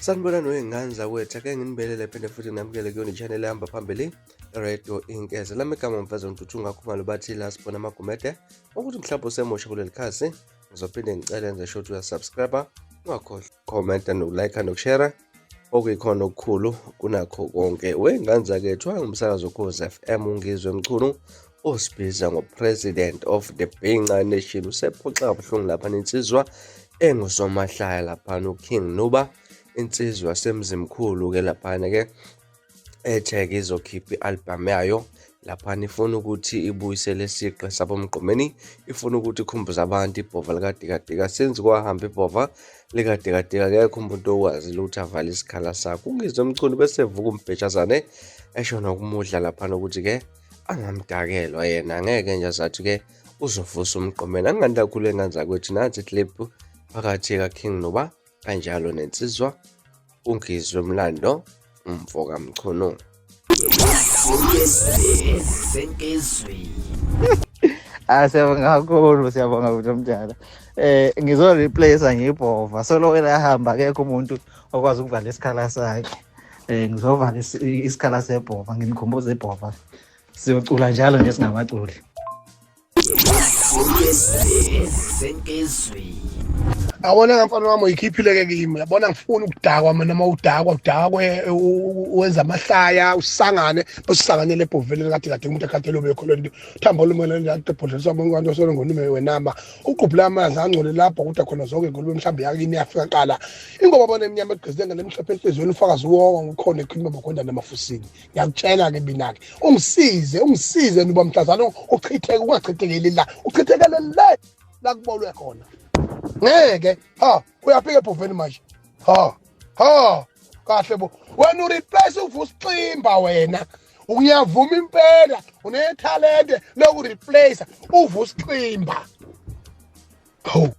Sanibonani wey'ngane zakwethu, ake nginibelele phinde futhi namukele kuyona i-channel ehamba phambili Radio Inkeze. Lami igama Mfezo Ntuthu Ngakhumalo bathi la sibona amagumede ukuthi mhlawumbe usemusha kuleli khasi ngizophinde ngicele enze sure ukuthi uyasubscribe ungakhohlwa comment nokulike nokushare okuyikhona okukhulu kunakho konke. Wey'ngane zakethu angumsakazo Ukhozi FM uNgizwe Mchunu osibiza ngo-president of the Bhinca Nation usephoxa kabuhlungu lapha nensizwa engusomahlaya laphana uKing Nuba insizwa yasemzimkhulu-ke laphana-ke ethe-ke izokhipha i-albhamu yayo laphana ifuna ukuthi ibuyisele isiqe sabomgqumeni ifuna ukuthi ikhumbuze abantu ibhova likadikadika since kwahamba ibhova likadikadika akekho umuntu owazi lutho avale isikhala sakhe ungizwe mchunu bese evuka umbhejazane esho nokumudla laphana ukuthi-ke angamdakelwa yena angeke nje azathi-ke uzovusa umgqumeni angingani kakhulu engane zakwethu nansi iclip phakathi kaKing Nuba kanjalo nensizwa uNgizwe Mlando umfo kaMchunu. Ah siyabonga kakhulu siyabonga ukuthi omdala. Eh ngizo replace ngibhova solo elahamba akekho umuntu okwazi ukuvala isikhala sakhe. Eh ngizovala isikhala sebhova nginikhumbuza ibhova. Siyocula njalo nje singabaculi. Yabona mfana wami uyikhiphile ke kimi yabona ngifuna ukudakwa mina uma udakwa udakwe wenza amahlaya usangane bese usanganele ebhoveni kade kade umuntu akhathele ubekho lento thambo lumele nje aqebhodlela abantu osolo ngolume wenama uqubhula amanzi angcole lapho kuda khona zonke ingulube mhlawumbe yakini yafika qala ingoba bona emnyama egqizile ngale mhlophe enhliziyweni ufakazi wonke ukhona ekhuluma makhonda namafusini ngiyakutshela-ke mina-ke ungisize ungisize nuba mhlazane uchitheke ungachithekeli la uchithekele le la kubolwe khona ngeke ha uyafika ebhoveni manje ha ha kahle bo wena ureplace uvusiximba wena uyavuma impela unethalente lokureplace uvusiximba hawu.